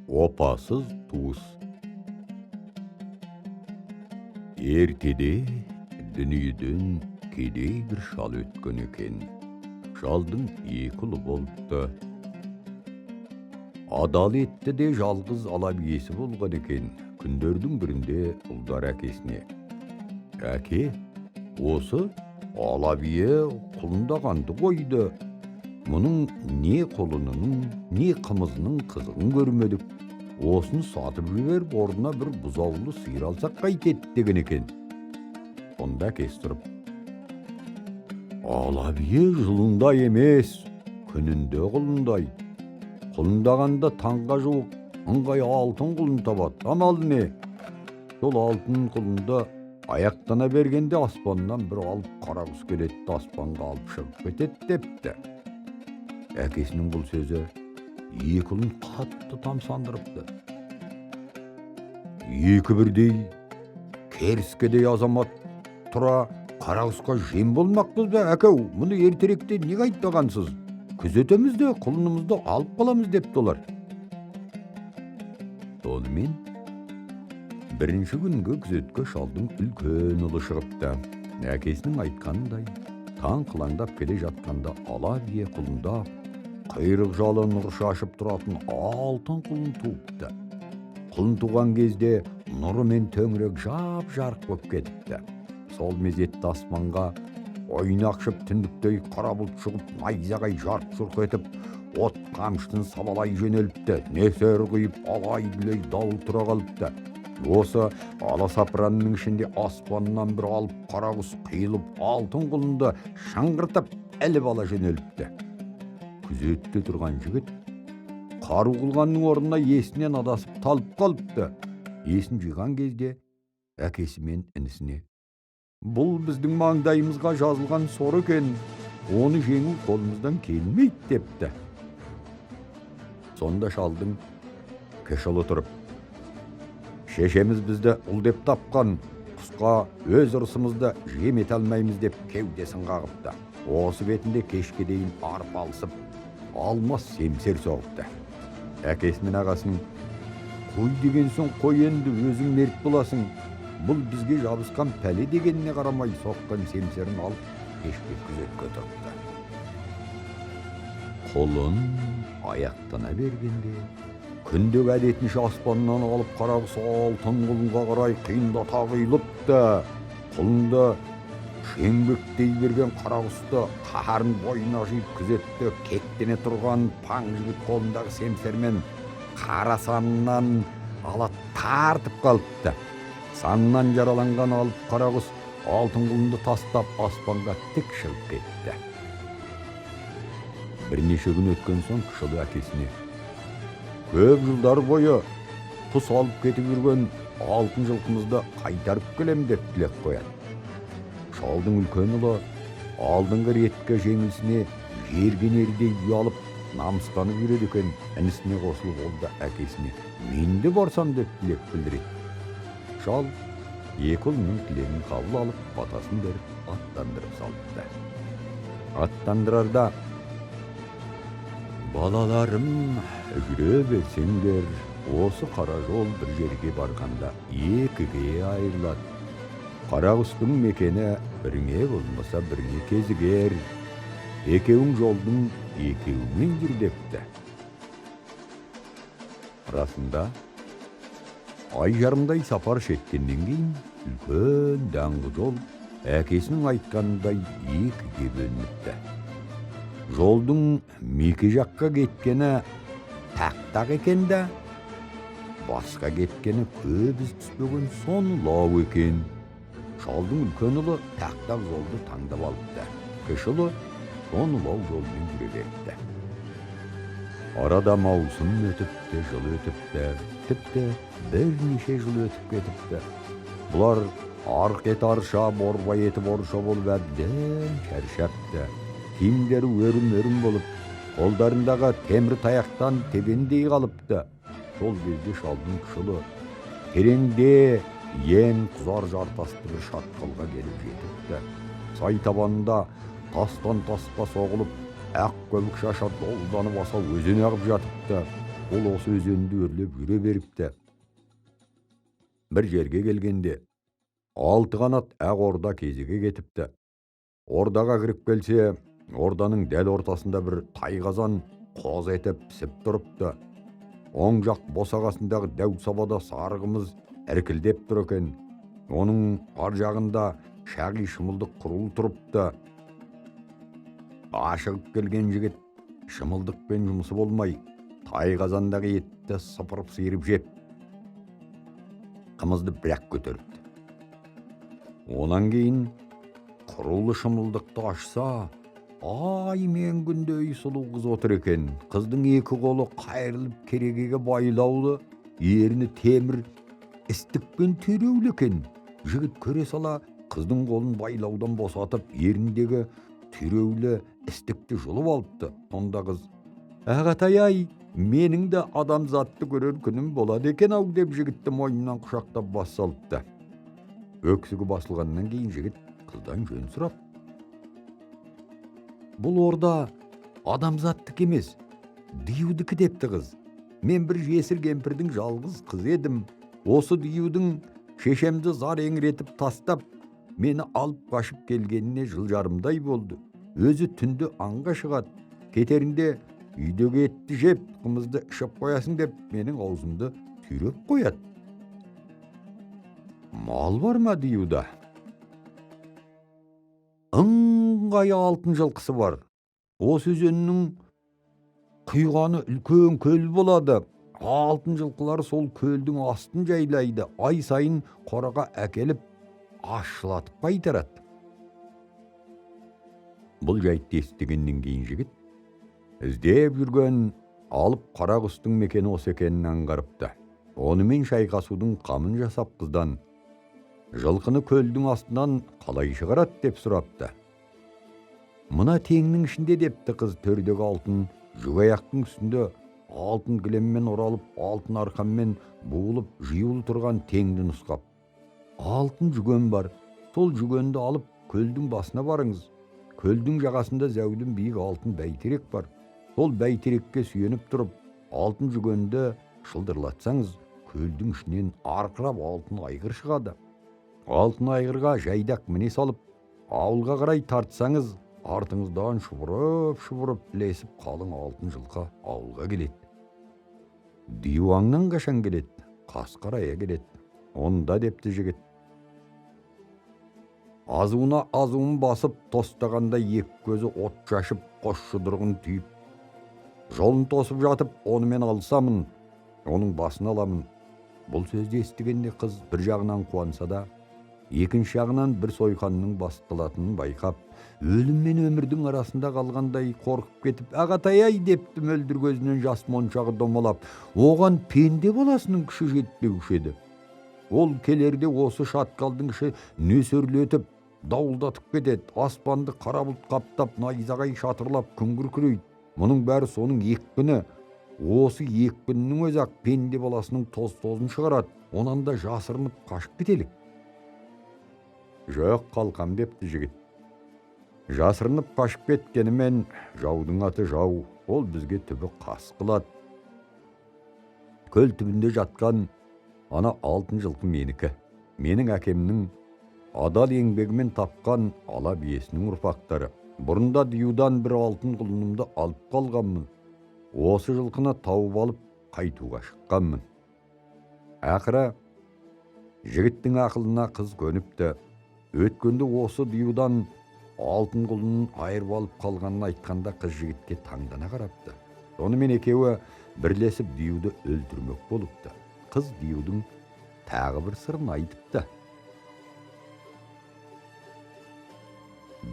Опасыз туыс. Ертеде дүниеден кедей бір шал өткен екен. Шалдың екі ұлы болыпты. Адал етті де жалғыз ала биесі болған екен. Күндердің бірінде ұлдар әкесіне: «Әке, осы ала бие құлындағанды қойды. Мұның не құлынының, не қымызының қызығын көрмедік. Осыны сатып жіберіп, орнына бір бұзаулы сиыр алсақ қайтеді», – деген екен. Сонда әкесі тұрып: «Ала бие жылында емес, күнінде құлындайды. Құлындағанда таңға жуық ыңғай алтын құлын табады. Амал не? Сол алтын құлынды аяқтана бергенде аспаннан бір алып қара құс келеді де, аспанға алып шығып кетеді», – депті. Әкесінің бұл сөзі екі ұлын қатты тамсандырыпты. «Екі бірдей керіскедей азамат тұра қара құсқа жем болмақпыз ба, әкеу? Мұны ертеректе неге айтпағансыз? Күзетеміз де, құлынымызды алып қаламыз», – депті олар. Сонымен бірінші күнгі күзетке шалдың үлкен ұлы шығыпты. Әкесінің айтқанындай, таң қылаңдап келе жатқанда ала бие құлындап, құйрық жалы нұр шашып тұратын алтын құлын туыпты. Құлын туған кезде нұрымен төңірек жап жарық болып кетіпті. Сол мезетте аспанға ойнақшып түндіктей қара бұлт шығып, найзағай жарқ жұрқ етіп, от қамшысын сабалай жөнеліпті. Нөсер құйып, алай дүлей дауыл тұра қалыпты. Осы аласапыранның ішінде аспаннан бір алып қара құс қиылып, алтын құлынды шыңғыртып іліп ала жөнеліпті. Күзетте тұрған жігіт қару қылғанның орнына есінен адасып талып қалыпты. Есін жиған кезде әкесі мен інісіне: «Бұл біздің маңдайымызға жазылған сор екен, оны жеңу қолымыздан келмейді», – депті. Сонда шалдың кіші ұлы тұрып: «Шешеміз бізді ұл деп тапқан, құсқа өз ырысымызды жем ете алмаймыз», – деп кеудесін қағыпты. Осы бетінде кешке дейін арпалысып, алмас семсер соғыпты. Әкесі мен ағасының: «Қой деген соң қой, енді өзің мерт боласың, бұл бізге жабысқан пәле», – дегеніне қарамай, соққан семсерін алып, кешке күзетке тұрыпты. Құлын аяқтана бергенде күндегі әдетінше аспаннан алып қара құс алтын құлынға қарай қиындата құйылыпты. Құлынды шеңбектей берген қара құсты қаһарын бойына жиып, күзетте кектене тұрған паң жігіт қолындағы семсермен қара санынан ала тартып қалыпты. Санынан жараланған алып қара құс алтын құлынды тастап, аспанға тік шығып кетті. Бірнеше күн өткен соң кіші ұлы әкесіне: «Көп жылдар бойы құс алып кетіп жүрген алтын жылқымызды қайтарып келем», – деп тілек қояды. Шалдың үлкен ұлы алдыңғы реткі жеңілісіне жергенердей ұялып, намыстанып жүреді екен. Інісіне қосылып, ол да әкесіне: «Мен де барсам», – деп тілек білдіреді. Шал екі ұлының тілегін қабыл алып, батасын беріп, аттандырып салыпты. Аттандырарда: «Балаларым, жүре берсеңдер, осы қара жол бір жерге барғанда екіге айырылады. Қара құстың мекені біріңе болмаса, біріңе кезігер. Екеуің жолдың екеуімен жүр», – депті. Расында, ай жарымдай сапар шеккеннен кейін үлкен даңғыл жол әкесінің айтқанындай екіге бөлініпті. Жолдың меке жаққа кеткені тақтақ екен да, басқа кеткені көп із түспеген сонылау екен. Шалдың үлкен ұлы тақтақ жолды таңдап алыпты, кіші ұлы сонылау жолмен жүре беріпті. Арада маусым өтіпті, жыл өтіпті, тіпті бірнеше жыл өтіп кетіпті. Бұлар арық еті арша, борбай еті борша болып, әбден шаршапты. Киімдері өрім өрім болып, қолдарындағы темір таяқтан тебендей қалыпты. Сол кезде шалдың кіші ұлы тереңде ең құзар жартасты бір шатқалға келіп жетіпті. Сай табанында тастан тасқа соғылып, ақ көбік шаша долданып, асау өзен ағып жатыпты. Ол осы өзенді өрлеп жүре беріпті. Бір жерге келгенде алты қанат ақ орда кезеге кетіпті. Ордаға кіріп келсе, орданың дәл ортасында бір тайқазан қоз етіп пісіп тұрыпты. Оң жақ босағасындағы дәу сабада сары қымыз іркілдеп тұр екен. Оның ар жағында шағи шымылдық құрулы тұрыпты. Ашығып келген жігіт шымылдықпен жұмысы болмай, тайқазандағы етті сыпырып сиырып жеп, қымызды бір-ақ көтеріпті. Онан кейін құрулы шымылдықты ашса, ай мен күндей сұлу қыз отыр екен. Қыздың екі қолы қайырылып керегеге байлаулы, ерні темір істікпен түйреулі екен. Жігіт көре сала қыздың қолын байлаудан босатып, еріндегі түйреулі істікті жұлып алыпты. Сонда қыз: «Ағатай-ай, менің де адамзатты көрер күнім болады екен ау», деп жігітті мойнынан құшақтап бас салыпты. Өксігі басылғаннан кейін жігіт қыздан жөн сұрап, «Бұл орда адамзаттікі емес, диюдікі», депті қыз. «Мен бір жесір кемпірдің жалғыз қызы едім. Осы диюдың шешемді зар еңіретіп тастап, мені алып қашып келгеніне жыл жарымдай болды. Өзі түнде аңға шығады. Кетерінде үйдегі етті жеп, қымызды ішіп қоясың деп менің аузымды түйреп қояды». «Мал бар ма диюда?» «Ыңғайы алтын жылқысы бар. Осы өзеннің құйғаны үлкен көл болады. Алтын жылқылар сол көлдің астын жайлайды. Ай сайын қораға әкеліп ашшылатып қайтарады». Бұл жайтты естігеннен кейін жігіт іздеп жүрген алып қара құстың мекені осы екенін аңғарыпты. Онымен шайқасудың қамын жасап, қыздан жылқыны көлдің астынан қалай шығарады деп сұрапты. «Мына теңнің ішінде», депті қыз. Төрдегі алтын жүгаяқтың үстінде алтын кілеммен оралып, алтын арқанмен буылып жиюлы тұрған теңді нұсқап, «Алтын жүген бар. Сол жүгенді алып көлдің басына барыңыз. Көлдің жағасында зәулім биік алтын бәйтерек бар. Сол бәйтерекке сүйеніп тұрып, алтын жүгенді шылдырлатсаңыз, көлдің ішінен арқырап алтын айғыр шығады. Алтын айғырға жайдақ міне салып, ауылға қарай тартсаңыз, артыңыздан шұбырып-шұбырып ілесіп қалың алтын жылқы ауылға келеді». «Дию аңнан қашан келеді?» «Қас қарая келеді». «Онда», депті жігіт, азуына азуын басып, тостағандай екі көзі от шашып, қос жұдырығын түйіп, жолын тосып жатып, онымен алысамын, оның басын аламын. Бұл сөзді естігенде қыз бір жағынан қуанса да, екінші жағынан бір сойқанның басталатынын байқап, өлім мен өмірдің арасында қалғандай қорқып кетіп, «Ағатай-ай», депті мөлдір көзінен жас моншағы домалап, «оған пенде баласының күші жетпеуші еді. Ол келерде осы шатқалдың іші нөсерлетіп, дауылдатып кетеді. Аспанды қара бұлт қаптап, найзағай шатырлап, күн күркірейді. Мұның бәрі соның екпіні. Осы екпіннің өзі-ақ пенде баласының тоз-тозын шығарады. Онан да жасырынып қашып кетелік». «Жоқ, қалқам», депті жігіт. «Жасырынып қашып кеткенімен жаудың аты жау, ол бізге түбі қас қылады. Көл түбінде жатқан ана алтын жылқы менікі. Менің әкемнің адал еңбегімен тапқан ала биесінің ұрпақтары. Бұрында диюдан бір алтын құлынымды алып қалғанмын. Осы жылқыны тауып алып қайтуға шыққанмын». Ақыры жігіттің ақылына қыз көніпті. Өткенде осы диюдан алтын құлынын айырып алып қалғанын айтқанда, қыз жігітке таңдана қарапты. Сонымен екеуі бірлесіп диюды өлтірмек болыпты. Қыз диюдың тағы бір сырын айтыпты.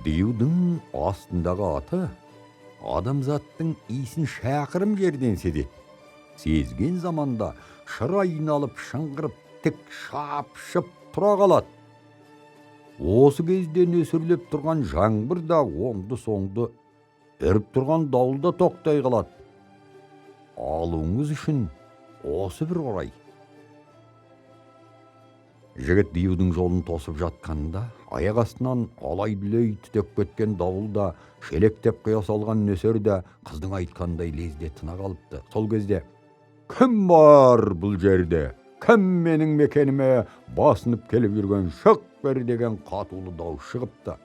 Диюдың астындағы аты адамзаттың иісін шақырым жерден сезеді. Сезген заманда шыр айналып, шыңғырып, тік шапшып тұра қалады. Осы кезде нөсерлеп тұрған жаңбыр да, оңды-соңды үріп тұрған дауыл да тоқтай қалады. Алуыңыз үшін осы бір орай. Жігіт диюдың жолын тосып жатқанда, аяқ астынан алай-дүлей түтеп кеткен дауыл да, шелектеп құя салған нөсер де қыздың айтқандай лезде тына қалыпты. Сол кезде Кім бар бұл жерде? Кім менің мекеніме басынып келіп жүрген, шық бері деген қатулы дауыс шығыпты.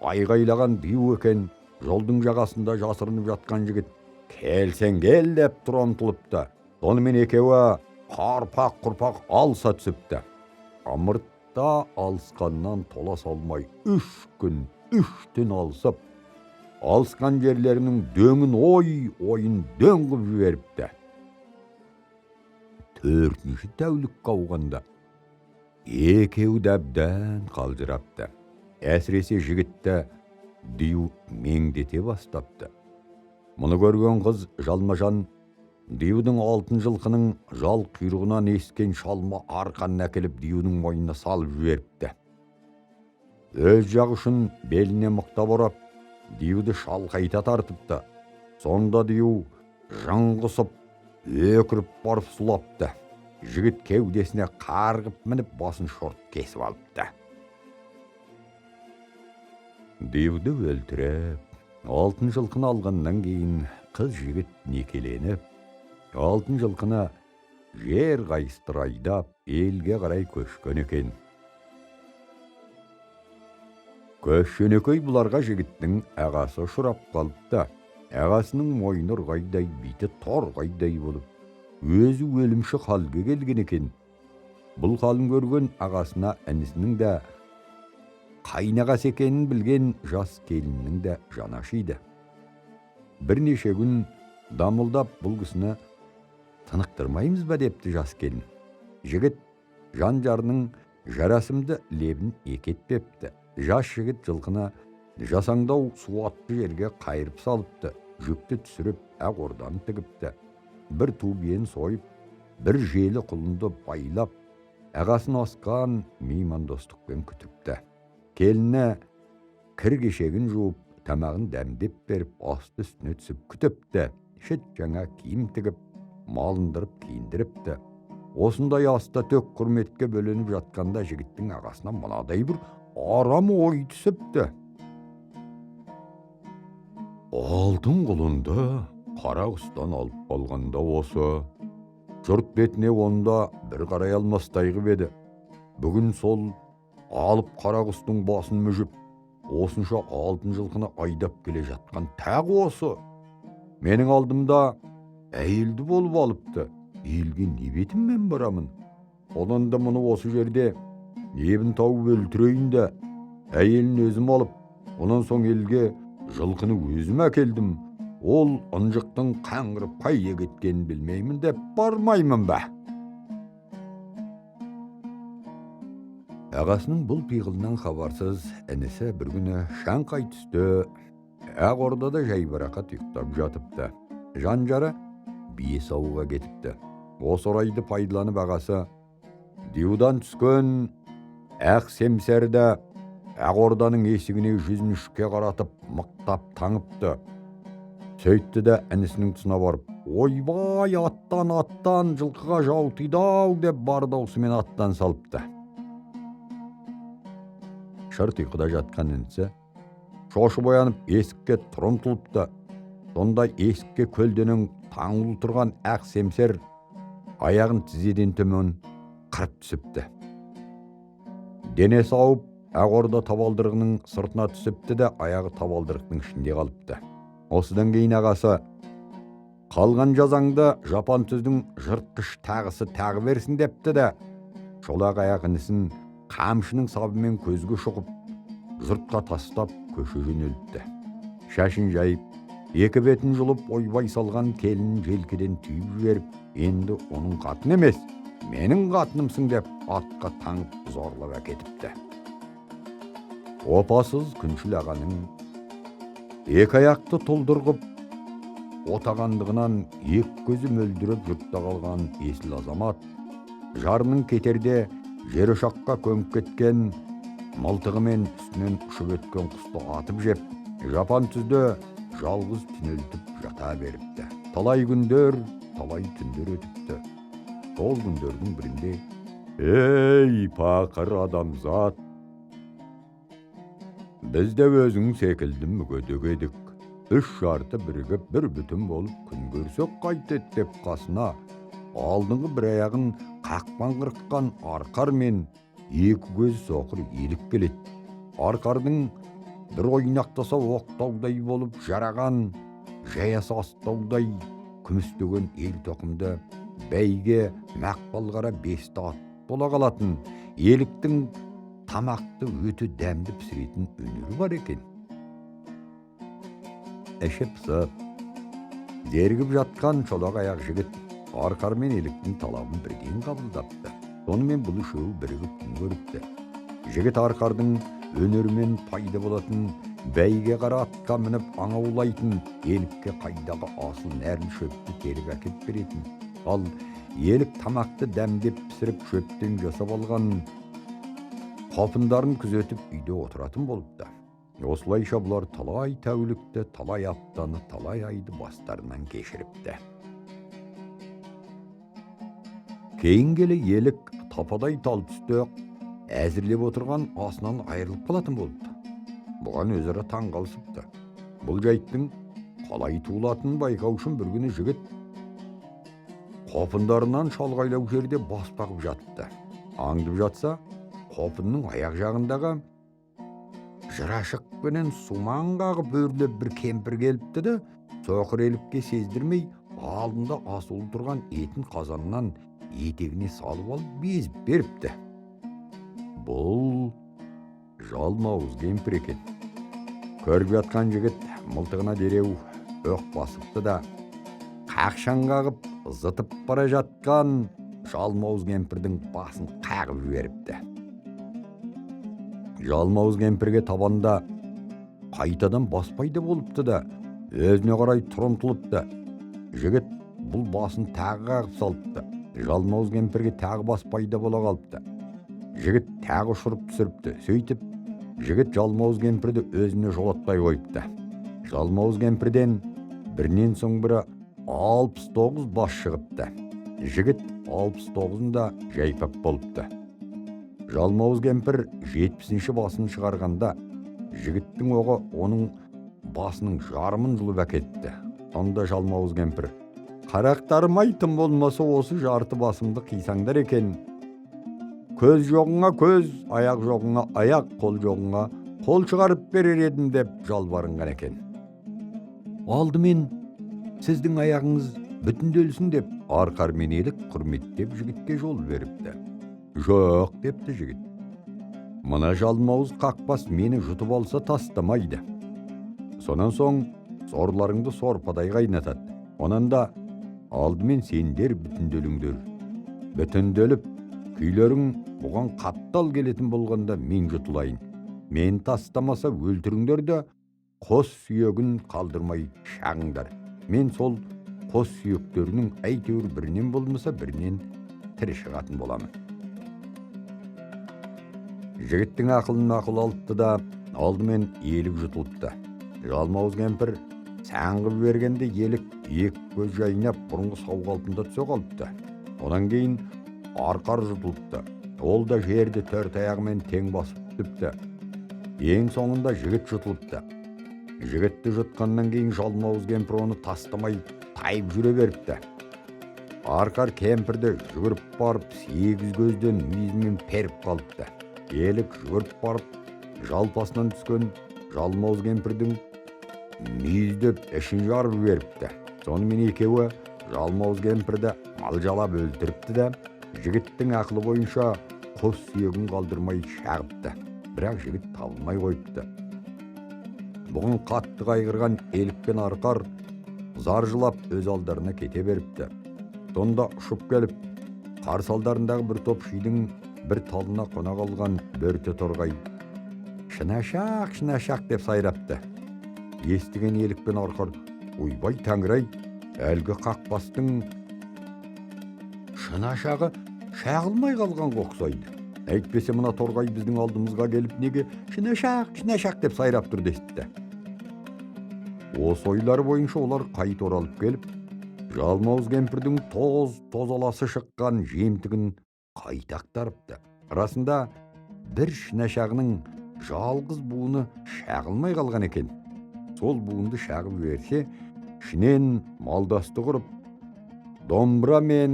Айғайлаған дию екен, жолдың жағасында жасырынып жатқан жігіт келсең кел деп тұра ұмтылыпты. Сонымен екеуі қарпақ-құрпақ алыса түсіпті. Ымыртта алысқаннан тола салмай 3 күн, 3 түн алысып, алысқан жерлерінің дөңін ой, ойын дөң қып жіберіпті. 4-ші тәулікке ауғанда екеуі де әбден қалжырапты. Әсіресе жігітті дию меңдете бастапты. Мұны көрген қыз жалма-жан диюдың алтын жылқының жал құйрығынан ескен шалма арқанын әкеліп диюдың мойнына салып жіберіпті. Өз жағы үшін беліне мықтап орап, диюді шалқайта тартыпты. Сонда дию жыңғысып, өкіріп барып сұлапты. Жігіт кеудесіне қарғып мініп, басын шорт кесіп алыпты. Диюді өлтіріп, алтын жылқыны алғаннан кейін қыз жігіт некеленіп, алтын жылқыны жер қайыстыра айдап, елге қарай көшкен екен. Көш-жөнекей бұларға жігіттің ағасы ұшырап қалыпты. Ағасының мойны ырғайдай, беті торғайдай болып, өзі өлімші халге келген екен. Бұл халін көрген ағасына інісінің де қайнағасы екенін білген жас келіннің де жаны ашиды. Бірнеше күн дамылдап бұл кісіні тынықтырмаймыз ба депті жас келін. Жігіт жан жарының жарасымды лебін екі етпепті. Жас жігіт жылқыны жасаңдау суатты жерге қайырып салыпты. Жүкті түсіріп, ақ орданы тігіпті. Бір ту биені сойып, бір желі құлынды байлап, ағасын асқан меймандостықпен күтіпті. Келіні кір кешегін жуып, тамағын дәмдеп беріп, асты үстіне түсіп күтіпті. Шыт жаңа киім тігіп, малындырып киіндіріпті. Осындай аста төк құрметке бөленіп жатқанда жігіттің ағасына мынадай бір арам ой түсіпті. Алтын құлынды қара құстан алып қалғанда осы. Жұрт бетіне онда бір қарай алмастай қып еді. Бүгін сол алып қара құстың басын мүжіп, осынша алтын жылқыны айдап келе жатқан тағы осы. Менің алдымда әйелді болып алыпты. Елге не бетіммен барамын? Одан да мұны осы жерде ебін тауып өлтірейін де, әйелін өзім алып, онан соң елге жылқыны өзім әкелдім. Ол ынжықтың қаңғырып қайда кеткенін білмеймін деп бармаймын ба? Ағасының бұл пиғылынан хабарсыз інісі бір күні шаңқай түсте ақ ордада жайбарақат ұйықтап жатыпты. Жан жары бие саууға кетіпті. Осы орайды пайдаланып ағасы диюдан түскен ақ семсерді ақ орданың есігіне жүзін үшке қаратып мықтап таңыпты. Сөйтті де інісінің тұсына барып, ойбай, аттан, аттан, жылқыға жау тиді-ау деп бар даусымен аттан салыпты. Шырт ұйқыда жатқан інісі шошып оянып есікке тұра ұмтылыпты. Сонда есікке көлденең таңулы тұрған ақ семсер аяғын тізеден төмен қырып түсіпті. Денесі ауып, ақ орда табалдырығының сыртына түсіпті де, аяғы табалдырықтың ішінде қалыпты. Осыдан кейін ағасы, қалған жазаңды жапан түздің жыртқыш тағысы тағы берсін депті де, шолақ аяқ інісін қамшының сабымен көзге шұқып, жұртқа тастап көше жөнеліпті. Шашын жайып, екі бетін жұлып ойбай салған келінін желкеден түйіп жіберіп, енді оның қатыны емес, менің қатынымсың деп атқа таңып зорлап әкетіпті. Опасыз күншіл ағаның екі аяқты тұлдырғып, отағандығынан екі көзі мөлдіреп жұртта қалған есіл азамат, жарының кетерде жер ошаққа көміп кеткен мылтығымен үстінен ұшып өткен құсты атып жеп, жапан түзде жалғыз түнелтіп жата беріпті. Талай күндер, талай түндер өтіпті. Сол күндердің бірінде, ей, пақыр адамзат, біз де өзің секілді мүгедек едік. Үш жарты бірігіп, бір бүтін болып күн көрсек қайтеді деп қасына Алдыңғы бір аяғын қақпан қырыққан арқар мен екі көзі соқыр елік келеді. Арқардың бір ойнақтаса оқтаудай болып жараған, жаясы астаудай күмістеген ел тоқымды бәйге мақпал қара бесті ат бола қалатын. Еліктің тамақты өте дәмді пісіретін өнері бар екен. Іші пысып, зерігіп жатқан шолақ аяқ жігіт арқар мен еліктің талабын бірден қабылдапты. Сонымен бұл үшеуі бірігіп күн көріпті. Жігіт арқардың өнерімен пайда болатын, бәйге қара атқа мініп аң аулайтын, елікке қайдағы асыл нәрлі шөпті теріп әкеп беретін. Ал елік тамақты дәмдеп пісіріп шөптен жасап алған қопындарын күзетіп үйде отыратын болыпты. Осылайша бұлар талай тәулікті, талай аптаны, талай айды бастарынан кешіріпті. Кейін келе елік тападай тал түсте әзірлеп отырған асынан айырылып қалатын болыпты. Бұған өзара таң қалысыпты. Бұл жайттың қалай туылатынын байқау үшін бір күні жігіт қопындарынан шалғайлау жерде бас бағып жатыпты. Аңдып жатса, қопынның аяқ жағындағы жырашықпенен сумаң қағып өрлеп бір кемпір келіпті де, соқыр елікке сездірмей алдында асулы тұрған етін қазаннан етегіне салып алып безіп беріпті. Бұл жалмауыз кемпір екен. Көріп жатқан жігіт мылтығына дереу оқ басыпты да, қақшаң қағып зытып бара жатқан жалмауыз кемпірдің басын қағып жіберіпті. Жалмауыз кемпірге табанда қайтадан бас пайда болыпты да, өзіне қарай ұмтылыпты. Жігіт бұл басын тағы қағып салыпты. Жалмауыз кемпірге тағы бас пайда бола қалыпты. Жігіт тағы ұшырып түсіріпті. Сөйтіп, жігіт жалмауыз кемпірді өзіне жолатпай қойыпты. Жалмауыз кемпірден бірінен соң бірі 69 бас шығыпты. Жігіт 69-ын да жайпап болыпты. Жалмауыз кемпір 70-ші басын шығарғанда, жігіттің оғы оның басының жарымын жұлып әкетті. Онда жалмауыз кемпір: «Қарақтарым ай, тым болмаса осы жарты басымды қисаңдар екен. Көз жоғыңа көз, аяқ жоғыңа аяқ, қол жоғыңа қол шығарып берер едім», деп жалбарынған екен. «Алдымен сіздің аяғыңыз бүтінделсін», деп арқар мен елік құрметтеп жігітке жол беріпті. «Жоқ», депті жігіт. «Мына жалмауыз қақпас мені жұтып алса тастамайды. Сонан соң сорларыңды сорпадай қайнатады. Онан да алдымен сендер бүтінделіңдер. Бүтінделіп, күйлерің бұған қаптал келетін болғанда мен жұтылайын. Мен тастамаса өлтіріңдер де, қос сүйегін қалдырмай шағыңдар. Мен сол қос сүйектерінің әйтеуір бірінен болмаса бірінен тірі шығатын боламын». Жігіттің ақылын мақұл алыпты да, алдымен елік жұтылыпты. Жалмауыз кемпір саңғып бергенде елік екі көз жайнап бұрынғы сау қалпында түсе қалыпты. Онан кейін арқар жұтылыпты. Ол да жерді төрт аяғымен тең басып түсіпті. Ең соңында жігіт жұтылыпты. Жігітті жұтқаннан кейін жалмауыз кемпір оны тастамай тайып жүре беріпті. Арқар кемпірді жүгіріп барып 8 көзден мүйізімен періп қалыпты. Елік жүгіріп барып жалпасынан түскен жалмауыз кемпірдің мүйіздеп ішін жарып жіберіпті. Сонымен екеуі жалмауыз кемпірді малжалап өлтіріпті де, жігіттің ақылы бойынша қос сүйегін қалдырмай шағыпты. Бірақ жігіт табылмай қойыпты. Бұған қатты қайғырған елік пен арқар зар жылап өз алдарына кете беріпті. Сонда ұшып келіп, қарсы алдарындағы бір топ шидің бір талына қона қалған бөрте торғай «Шынашақ, шынашақ» деп сайрапты. Естіген елік пен арқар: «Ойбай, тәңір-ай, әлгі қақпастың шынашағы шағылмай қалғанға ұқсайды. Әйтпесе мына торғай біздің алдымызға келіп неге шынашақ, шынашақ деп сайрап тұр?» десіпті. Осы ойлары бойынша олар қайта оралып келіп, жалмауыз кемпірдің тоз тозаласы шыққан жемтігін қайта ақтарыпты. Расында бір шынашағының жалғыз буыны шағылмай қалған екен. Сол буынды шағып жіберсе, ішінен малдасты құрып, Домбырамен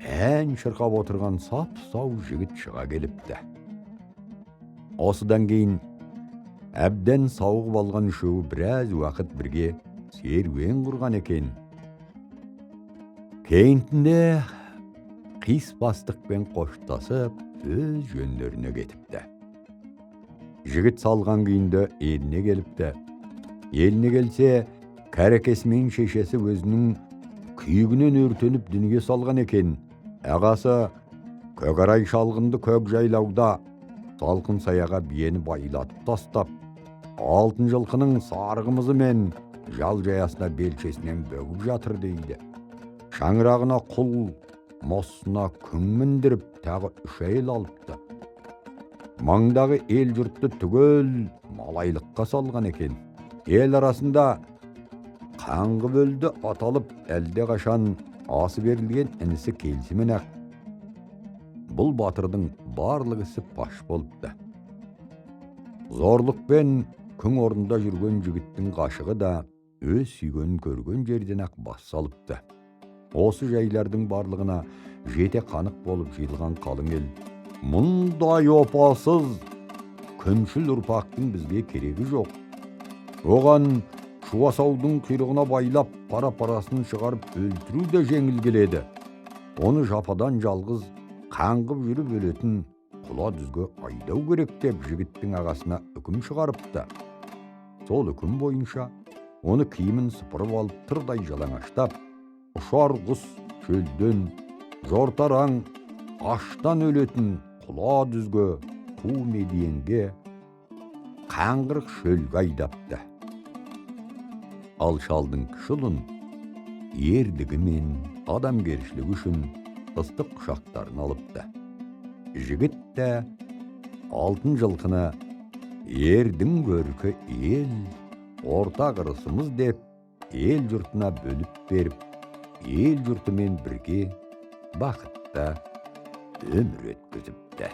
ән шырқап отырған сап-сау жігіт шыға келіпті. Осыдан кейін әбден сауығып алған үшеуі біраз уақыт бірге серуен құрған екен. Кейінтінде қиыспастықпен қоштасып, өз жөндеріне кетіпті. Жігіт салған күйінде еліне келіпті. Еліне келсе, кәрі мен шешесі өзінің күйігінен өртеніп дүние салған екен. Ағасы Көкарай шалғынды көк жайлауда салқын саяға биені байлатып тастап, алтын жылқының сары қымызы мен жал жаясына белшесінен бөгіп жатыр дейді. Шаңырағына құл, мосына күң міндіріп, тағы үш әйел алыпты. Маңдағы ел жұртты түгел малайлыққа салған екен. Ел арасында қаңғып өлді аталып, әлде қашан асы берілген інісі келісімен ақ бұл батырдың барлық ісі паш болыпты. Зорлықпен күң орнында жүрген жігіттің ғашығы да өз сүйгенін көрген жерден ақ бас салыпты. Осы жайлардың барлығына жете қанық болып жиылған қалың ел, мұндай опасыз күншіл ұрпақтың бізге керегі жоқ. Оған шуасаудың құйрығына байлап, пара-парасын шығарып өлтіру де жеңіл келеді. Оны жападан жалғыз қаңғып жүріп өлетін құла дүзге айдау керек деп жігіттің ағасына үкім шығарыпты. Сол үкім бойынша оны киімін сыпырып алып, тырдай жалаңаштап, ұшар құс шөлден, жортар аң аштан өлетін құла дүзге, қу медиенге, қаңғырық шөлге айдапты. Ал шалдың кіші ұлын ерлігі мен адамгершілігі үшін ыстық құшақтарына алыпты. Жігіт те алтын жылқыны ердің көркі ел, ортақ ырысымыз деп ел жұртына бөліп беріп, ел жұртымен бірге бақытта өмір өткізіпті.